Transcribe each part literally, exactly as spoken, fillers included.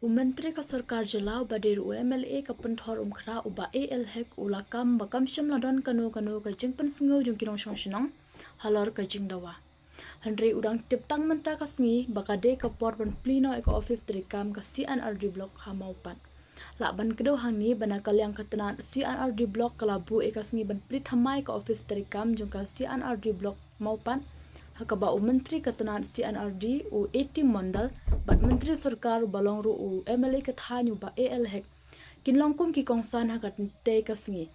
U Myntri ka Sorkar Jylla uba dei ruh u M L A ka Pynthor Umkhrah, u Bah A L Hek, u la kam ba kam shym la don kano kano ka jingpynsngew jong ki nongshong shnong halor ka jingdawa. Hynrei u dang tip tang mynta ka sngi ba ka dei ka por ban plie noh ïa ka ophis treikam ka C and R D Block ha Mawpat. Lah ban kdew hangne ba na ka liang ka tnat C and R D Block ka la buh ïa ka sngi ban plie thymmai ka ophis treikam jong ka C and R D Block Mawpat, ha kaba u Myntri ka tnat C and R D, u A T Mondal, bad Myntri Sorkar uba long ruh u M L A ka thaiñ, u Bah A L Hek, kin long kum ki kongsan ha katei ka sngi.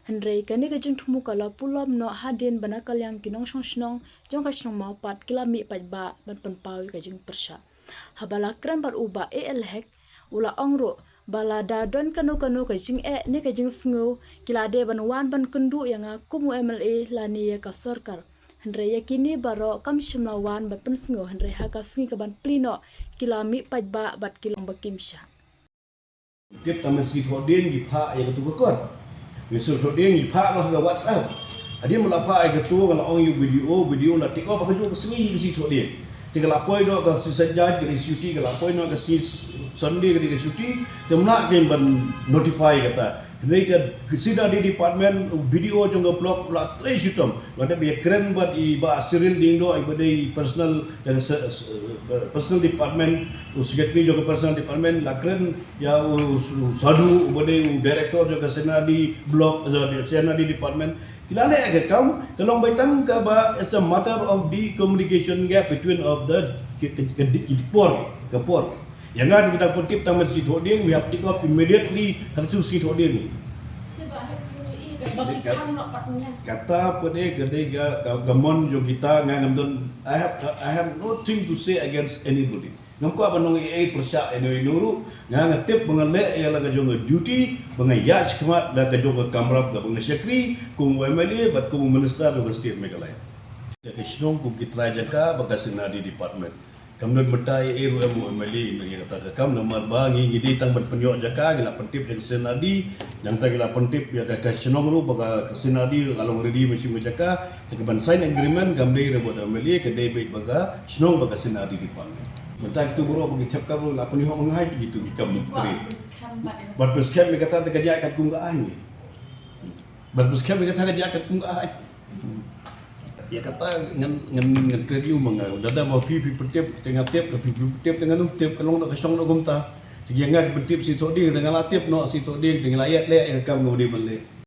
Hynrei kane ka jingthmu ka la pulom noh hadien ba na ka liang ki nongshong shnong jong ka shnong Mawpat ki la mih paidbah ban pynpaw ïa ka jingpyrshah. Haba la kren bad u Bah A L Hek, u la ong ruh ba lada don kano kano ka jingeh ne ka jingsngew, ki la dei ban wan ban kynduh ïa nga kum u M L A lane ïa ka sorkar. Hynrei ïa kine baroh kam shym la wan ban pynsngew, hynrei ha ka sngi ka ban plie noh ki la mih paidbah bad ki long ba kim shah. Tip tang mynstep thohdieng ngi phah ïa katu ka kot. Mynstep thohdieng ngi phah ka ha ka WhatsApp. Hadien ba la phah ïa katu, nga la ong ïa u B D O, B D O la tick off ha kajuh ka sngi, ka sngi thohdieng. Te ka la poi noh ka sngi Saitjaiñ ka dei ka shuti, ka la poi noh ka sngi Sunday ka dei ka shuti, te ym lah kein ban notify kata. Hynrei ka C and RD department, u B D O jong ka block u la trei shitom. Lada ba ïakren bad i Bah Cyril Diengdoh, iba dei personal, da ka se-, se-, personal department, u secretary jong ka personal department, la kren ïa u, u Sadhu, uba dei u director jong ka C and RD block, eh, C and RD department. Ki la leh ka kam, ka long bai tang kaba, it's a matter of the communication gap between of the, ka, ka, ka, ka por, ka por. Ïa nga, kita pyntip tang mynstep thohdieng, we have to take off immediately, ha ka sngi thohdieng. Kata pat eh ka dei ka, ka, ka mon jong kita, nga ngam don, I have, I have nothing to say against anybody. Ngam kwah ban ong ei ei pyrshah ïano ïano ruh, nga nga tip ba nga leh ïa la ka jong ka duty, ba nga ïaid shakhmat da ka jong ka kamram kaba nga shakri, kum u M L A bad kum u minister jong ka state Meghalaya. Ka shnong kum ki trai jaka bad ka C and RD department. Kam don mynta ei ei ruh em u M L A ïa kata ka kam, namar ba ngi ngi dei tang ban pynïoh jaka, ngi la pyntip ïa ka C and RD, nangta ngi la pyntip ïa ka, ka shnong ruh ba ka, ka C and RD ka long ready ban shim ka jaka, te ka ban sign agreement kam dei ruh bad u M L A, ka dei beit bad ka shnong bad ka C and RD department. Mynta kitu baroh ba ngi thep kam ruh la pynïoh ma nga ïa kitu ki kam. Ban pynskhem ïa kata te ka jia katkum ka aiñ. Ban pynskhem ïa kata ka jia katkum ka aiñ. Ïa kata ngan, ngan, ngan kren ïa u ma nga. Lada ma phi phi pyntip te nga tip, phi phi pyntip te ngan ym tip, ka long da ka shong da kumta. Te ïa nga ki pyntip sngi thohdieng te nga la tip noh sngi thohdieng te nga la ïaid leh ïa ka kam kaba dei ban leh.